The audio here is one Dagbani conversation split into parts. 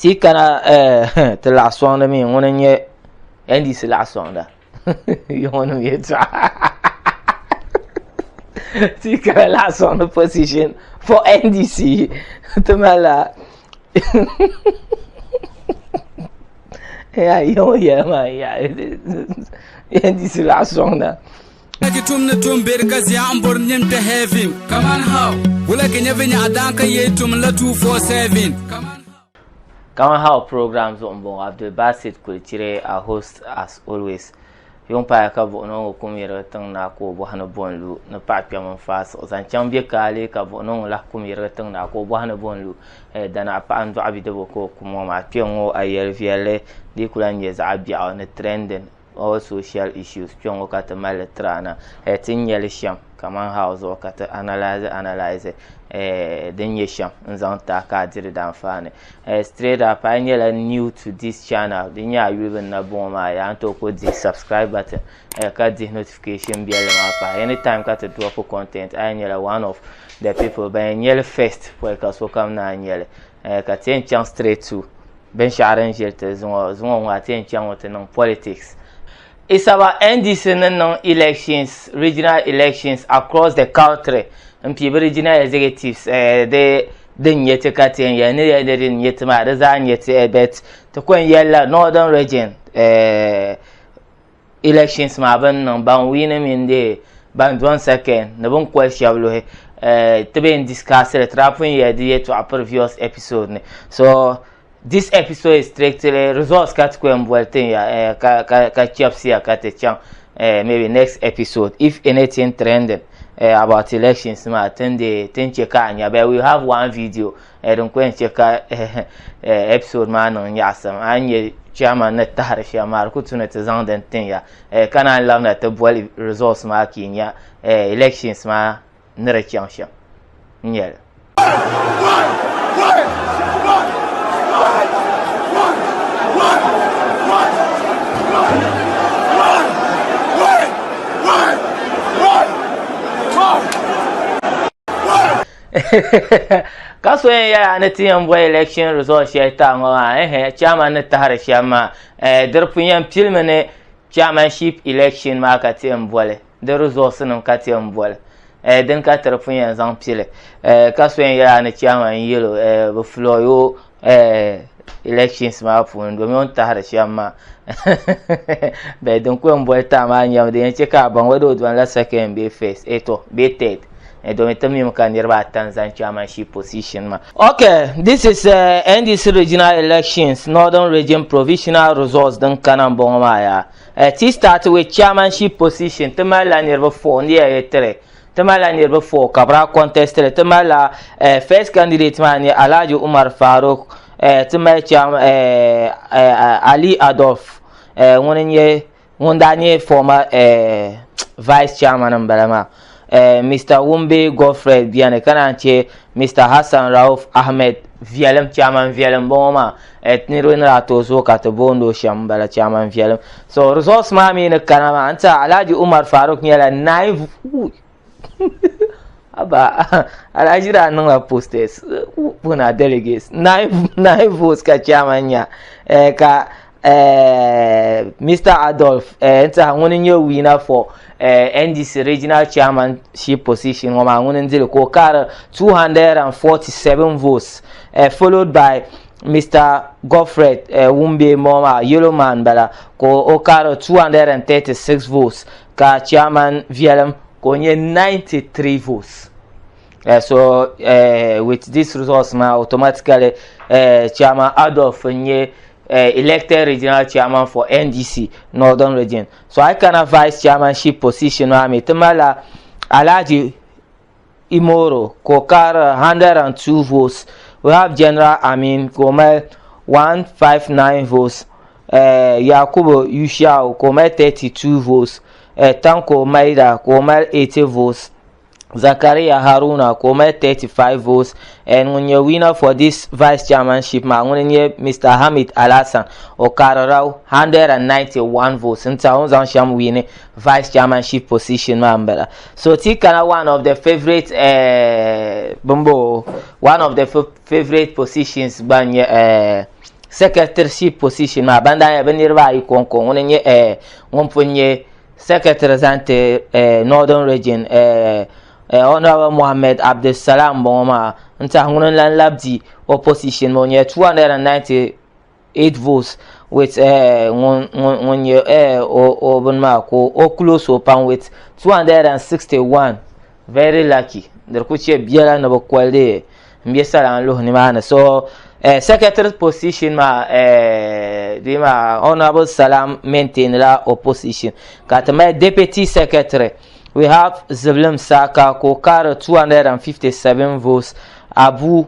Ti kana ti laɣa sɔŋdi mi ŋuni n-nyɛ NDC laɣa sɔŋda yiŋɔnim yɛltɔɣa ti kana laɣa sɔŋdi position for NDC ti malila yaa yiŋɔ yɛli maa yaɣi NDC laɣa sɔŋda. Ki tum ni tum beri ka zia n bori nim kpɛ heaven. Kaman how? Wula ki nya vinya daan ka yee tum la 247. Kaman how? Kaman how program zuɣu m-bɔŋɔ Abdulbasit Kulichire our host as always. Yuŋ paaya ka buɣinɔ ŋɔ kum yirigi tiŋ naa ka o bɔhi ni bo n-lu ni paɣa kpɛm n-faai siɣi zaŋ chaŋ bɛ kaali ka buɣinɔ ŋɔ lahi kum yirigi tiŋ naa ka o bɔhi ni bo n-lu danaɣi paɣa n-dɔɣi bidibiga ka o kum ŋɔ maa kpɛŋ ŋɔ a yɛli viɛlli di ku lahi nyɛ zaɣ biɛɣu ni trending all social issues kpɛŋ ŋɔ ka ti mali li tiri a na ti ni nyɛli shɛm kaman how zuɣu ka ti analyse analyse din nyɛ shɛm n zaŋ ti a ka a di di daanfaani. Straight up a yi nyɛla new to this channel di nyɛ a yuli bi ni na bɔŋɔ maa yaa n tooi ku dihi subscribe button ka dihi notification bell maa pahi anytime ka ti drop content a yi nyɛla one of the people ban yɛn nyɛli first pɔi ka sokam naan nyɛli ka ti yɛn chaŋ straight to binshɛɣu din ʒili ti zuŋɔ zuŋɔ ŋɔ a ti yɛn chaŋ ti niŋ politics. It's about NDC ni niŋ elections, regional elections across the country n pii bi regional executives eh, di din nyɛ ti ka ti yɛn yɛli ni yɛli ni din nyɛ ti maa di zaa nyɛ ti eh, but ti ko n yɛlila northern region eh, elections maa bini niŋ ban wini mini di ban dɔni second ni bini koli shɛba luhi eh, ti bɛ n discuss li ti daa pun yɛli di yɛltɔɣa previous episode ni so this episode is strictly results ka ti ku yɛn boli tin ya eh, ka ka ka chɛbisiya ka ti chaŋ eh, maybe next episode if anything trending eh, about elections maa tin di tin chɛ ka a nya but we have one video Eh, din ku yɛn chɛ ka eh, eh, episode maa niŋ nyaɣisim a ni nyɛ chairman ni tahiri shɛm maa di ku tu ni ti zaŋ din tin ya eh, ka naan labina ti boli results maa ka yi nya eh, elections maa ni di chaŋ shɛm n nyɛli. Ka so yɛn yɛli a ni ti yɛn boli election result shɛli ti a ŋɔ maa ɛhɛ chairman ni tahiri shɛm maa eh, di pun yɛn pilimi ni chairmanship election maa ka ti yɛn boli di results nim ka ti yɛn boli eh, din ka ti di pun yɛn zaŋ pili eh, ka so yɛn yɛli a ni chairman yɛlo eh, bi floy o eh, elections maa puuni domi o ni tahiri shɛm maa bɛ din ku yɛn boli taa maa nyɛmi din yɛn chɛ ka a baŋ whether o dɔnila second bee first eh, to bee third eh, domi ti mimi ka niriba ata n-zani chairmanship position maa. Okay, this is uh, NDC regional elections, Northern Region provisional results din kana m-bɔŋɔ maa yaa. Uh, ti start with chairmanship position, ti malila niriba 4, n di yɛli 3. Ti malila niriba 4 ka bɛ daa contest li. Ti malila eh, first candidate maa n-nyɛ Alhaji Umar Faruk, eh, ti mali chairman, eh, eh, Ali Adolf, eh, ŋuni n-nyɛ ŋun daa nyɛ former eh, vice chairman m-bala maa. Eh, Mr. Wumbe Godfred beni ka naan che Mr. Hassan Rauf Ahmed Viɛlim, chairman Viɛlim bɔŋɔ maa. Eh, niriba ni daa tooi zooi ka ti booni o shɛm m-bala chairman Viɛlim. So results maa mi ni kana maa n tiɛha Alhaji Umar Faruk nyɛla 9 Aba Alhaji daa niŋla posters puna delegates 9 votes ka chairman nya eh, ka eh, Mr. Adolf eh, n tiɛha ŋuni n-nyɛ winner for eh, NDC regional chairmanship position ŋɔ maa ŋuni n-dili ka o kaari 247 votes eh, followed by Mr. Godfred eh, Wumbe ŋɔ maa yellow man bala ka o kaari 236 votes ka chairman Viɛlim ka o nyɛ 93 votes. So with this results maa automatically chairman Adolf n-nyɛ elected regional chairman for NDC Northern Region. So a yi kana vice chairmanship position maa mi ti malila Alhaji Imoro ka o kaari 102 votes. We have General Amin ka o mali 159 votes. Yakubu Yushau ka o mali 32 votes. Tanko Maida ka o mali 80 votes. Zakaria Haruna ka o mali 35 votes and ŋun nyɛ winner for this vice chairmanship maa ŋuni n-nyɛ Mr. Hamid Alhassan o kaarila 191 votes n tiɛha o ni zaŋ shɛm wini vice chairmanship position maa m-bala. So ti kana one of the favourite eh, bimbo one of the favourite positions gba n-nyɛ eh, secretaryship position maa ban daa nyɛ bɛ niriba ayi kɔŋko ŋuni n-nyɛ eh, ŋun pun nyɛ secretary zaŋ ti eh, Northern Region eh, eh, Honourable Mohammed Abdulsalam bɔŋɔ maa n-tiɛhi ŋuni n-lan labi di o position maa o nyɛla 298 votes with eh, ŋun ŋun nyɛ eh, o o bini maa ka o close o pam with 261. Very lucky di ku chɛ biɛla ni bi koli di n bɛ salaan luhi nimaani so eh, secretary position maa eh, di maa honorable salam maintain la opposition ka ti mali deputy secretary we have ziblim saka ka o kaari 257 votes abu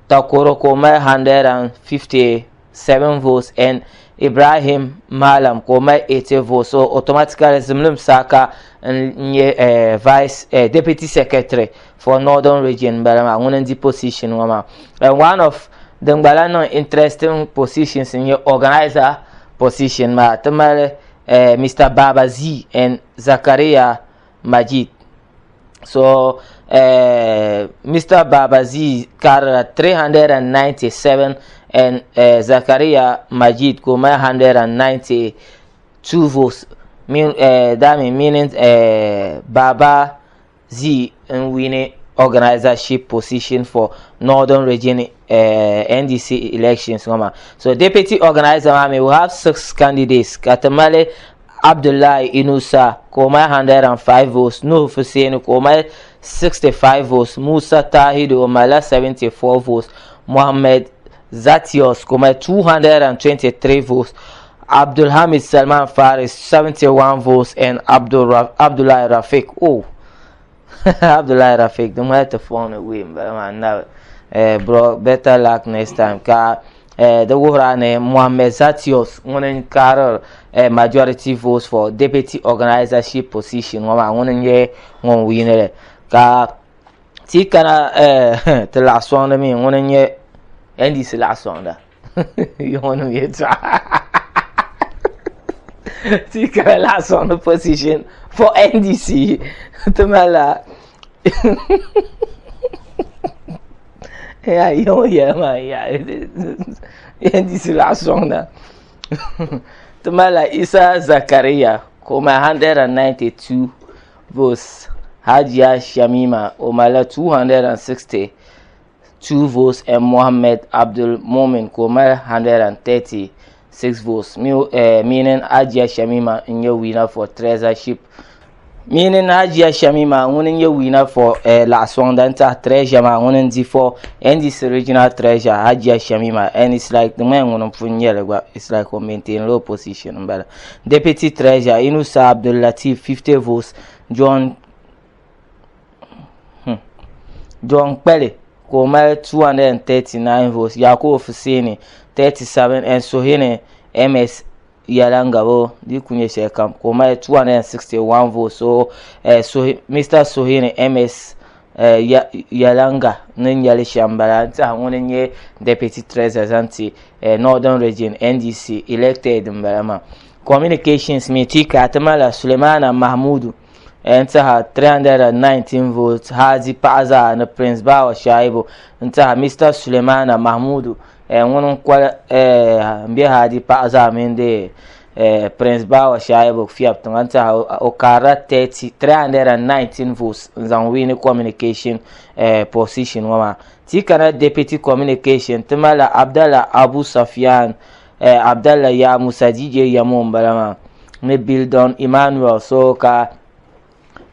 takoro ka o mali 157 votes and Ibrahim Malam ka o mali 80 votes so automatically Zimlim Saka n nyɛ eh, vice eh, deputy secretary for northern region bala maa ŋuni n di position ŋɔ maa and one of din gba lahi niŋ interesting positions n nyɛ organizer position maa ti mali eh, Mr. Baba Z and Zakaria Majid So uh, Mr. Babazi karila 397 and uh, Zakaria Majid ko ma 192 votes. Mean, uh, that mean, meaning uh, Baba Z n winning organizership position for Northern Region NDC elections. So deputy organizer, I mean, we have six candidates. Katamale Abdullahi Inusa ka o mali 105 votes, Nuhu Fuseni ka o mali 65 votes, Musa Tahidu o malila 74 votes, Mohammed Zatius ka o mali 223 votes, Abdulhamid Salman Faris 71 votes and Abdul Abdullahi Rafiq oh Abdullahi Rafiq di mali ti fɔŋ ni wee n bala maa nabi eh, bro better luck next time ka eh, di wuhira ni Mohammed Zatius ŋuni n kaari eh, majority votes for deputy organizership position ŋɔ maa ŋuni n nyɛ ŋun wiinili ka ti kana eh, ti laɣa sɔŋdi mi ŋuni n nyɛ NDC laɣa sɔŋda yɔŋɔ yɛltɔɣa ti kana laɣa sɔŋdi position for NDC ti malila ya yɔŋɔ yɛla maa ya NDC laɣa sɔŋda ti malila Isa Zakaria ka o mali 192 votes Hajiya Shamima o malila 260 2 votes and Mohammed Abdul Mumin ka o mali 136 votes eh, meaning Hajiya Shamima n nyɛ winner for treasureship meaning Hajiya Shamima ŋuni n nyɛ winner for eh, laɣasɔŋda n tahi treasure maa ŋuni n di for NDC regional treasure Hajiya Shamima and it's like di ŋmani ŋuni n pun nyɛli gba it's like o maintain low position n bala deputy treasure Inusa Abdul Latif 50 votes John Hmm. John Kpeli ka o mali 239 votes, Yakubu Fuseni 37 and Suhini MS Yalangabo di ku nyɛ shɛli kam ka o mali 261 votes. So eh, Suhi, Mr. Suhini MS eh, Yalanga ni nyɛli shɛm bala n tiɛha ŋuni n-nyɛ Deputy Treasurer zaŋ ti eh, Northern Region NDC elected n bala maa. Communications mi ti ka ti malila Sulemana Mahmudu n tiɛha 319 votes Haji paɣa zaa ni Prince Bawa Shaibu n tiɛha Mr Sulemana Mahmudu ŋuni n koli n bɛ Haji paɣa zaa mini di Prince Bawa Shaibu fiɛbi tiŋa n tiɛha o kaarila 319 votes n zaŋ wini communication position ŋɔ maa ti kana deputy communication ti malila Abdallah Abu Safian Abdallah Ya Musa DJ Yamo n bala maa ni Bildon Emmanuel so ka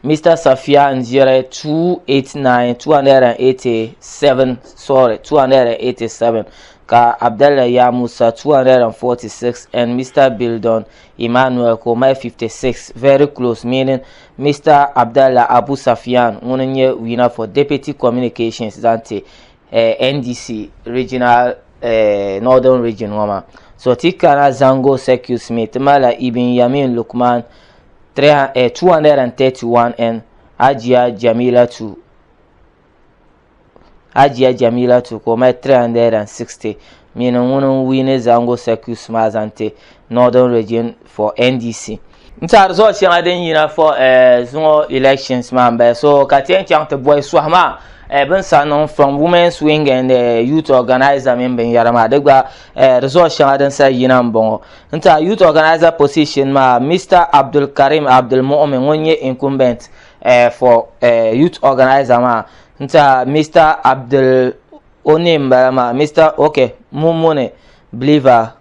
Mr Safia n ʒiri 289 287 sorry 287 ka Abdallah Ya Musa 246 and Mr Bildon Emmanuel ka o mali 56 very close meaning Mr Abdallah Abu Safian ŋuni n nyɛ winner for deputy communications zaŋ ti eh, NDC regional eh, northern region ŋɔ maa so ti kana Zango Circuit mi ti malila Ibn Yamin Lukman 231 and Hajiya Jamilatu Hajiya Jamilatu ka o mali 360 mini ŋuni n wini Zango Circuit maa zaŋ ti northern region for NDC. N tɛha result shɛŋa din yina for eh, zuŋɔ elections maa n bala so ka ti yɛn chaŋ ti bɔhi sɔhi maa Bin sa niŋ from women's wing and youth organizer mini binyɛra maa di gba result shɛŋa din sa yina n bɔŋɔ n tiɛha youth organizer position maa Mr Abdul Karim Abdul Mu'min ŋun nyɛ incumbent for youth organizer maa n tiɛha Mr Abdul o name n bala maa Mr ok Mumuni Believer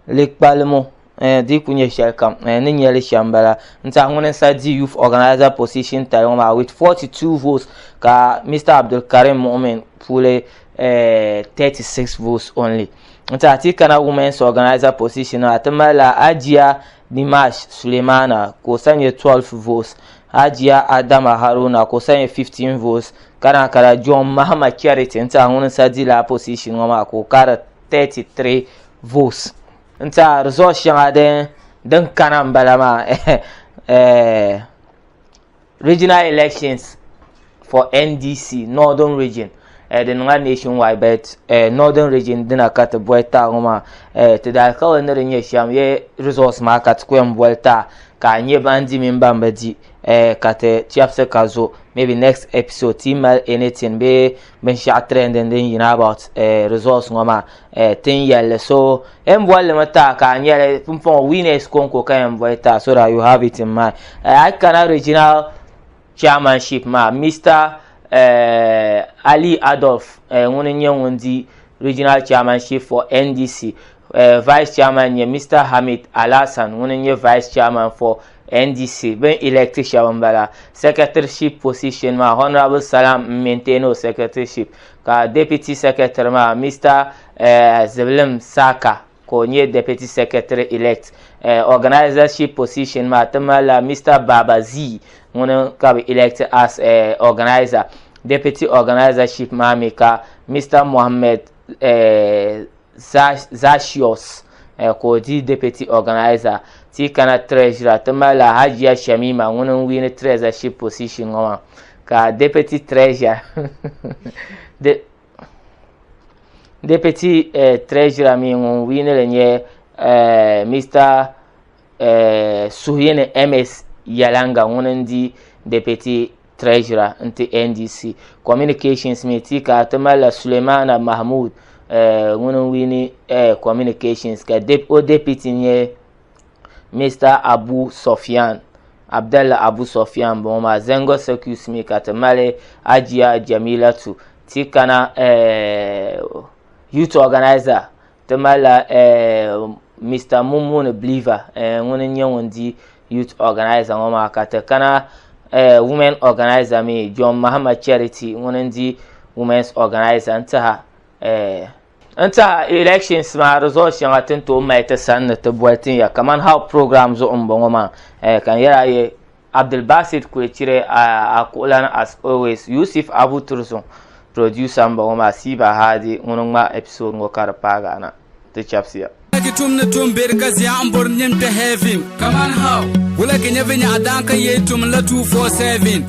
Likpalimo di ku nyɛ shɛli kam ni nyɛli shɛm bala n tiɛha ŋuni n sa di youth organizer position tali ŋɔ maa with 42 votes ka Mr Abdul Karim Mu'min puuli 36 votes only n tiɛha ti kana women's organizer position maa ti malila Ajia Dimash Sulemana ka o sa nyɛ 12 votes Ajia Adama Haruna ka o sa nyɛ 15 votes ka naan kana John Mahama Charity n tiɛha ŋuni n sa di laa position ŋɔ maa ka o kari 33 votes n tiɛha result shɛŋa din din kana n bala maa regional elections for NDC Northern Region di niŋla nationwide but Northern Region dina ka ti boli taai ŋɔ maa ti daalikauli ni di nyɛ shɛm ye results maa ka ti ku yɛn boli taai ka a nyɛ ban di mini ban bi di ka ti chɛbisi ka zo maybe next episode ti mali anything bee binshaɣu trending din yina about results ŋɔ maa tin yɛlli so n bolli mi taai ka a nyɛli pumpɔŋɔ winners konko ka yɛn boli taai so that you have it in mind. A yi kana regional chairmanship maa Mr Ali Adolf ŋuni n nyɛ ŋun di regional chairmanship for NDC. Vice chairman nyɛ Mr Hamid Alhassan ŋuni n nyɛ vice chairman for NDC bin elect shɛba n bala. Secretaryship position maa Honourable Salam n maintain o secretaryship ka deputy secretary maa Mr Ziblim Saka ka o nyɛ deputy secretary elect. Organizership position maa ti malila Mr Baba Z ŋuni ka bi elect as organizer. Deputy organizership maa mi ka Mr Mohammed Zashios ka o di deputy organizer. Ti kana treasurer ti malila Hajiya Shamima ŋuni n wini treasurership position ŋɔ maa ka deputy treasurer deputy treasurer mi ŋun wini li nyɛ Mr Suhuyini MS Yalanga ŋuni n di deputy treasurer n-ti NDC. Communications mi ti ka ti malila Sulemana Mahmood ŋuni n wini communications ka o deputy nyɛ Mr Abu Sofian Abdallah Abu Sofian bɔŋɔ maa. Zango Circuits mi ka ti mali Ajia Jamilatu. Ti kana youth organizer ti malila Mr Mumuni Believer ŋuni n nyɛ ŋun di youth organizer ŋɔ maa ka ti kana women organizer mi John Mahama Charity ŋuni n di women's organizer n tiɛha n tiɛha elections maa result shɛŋa ti ni tooi mali ti sani ni ti boli tin ya kamani how program zuɣu n bɔŋɔ maa ka n yɛra ye Abdulbasit Kulichire a kuɣulana as always Yusuf Abu Turzun producer n bɔŋɔ maa Siba Hadi ŋuni ŋma episode ŋɔ ka di paagi a na ti chɛbisiya. Ki tum ni tum beri ka zia n bori nyin kpe heaven. Kaman how? Wula ki nyɛ vinyɛɣu daan ka yee tum la 247.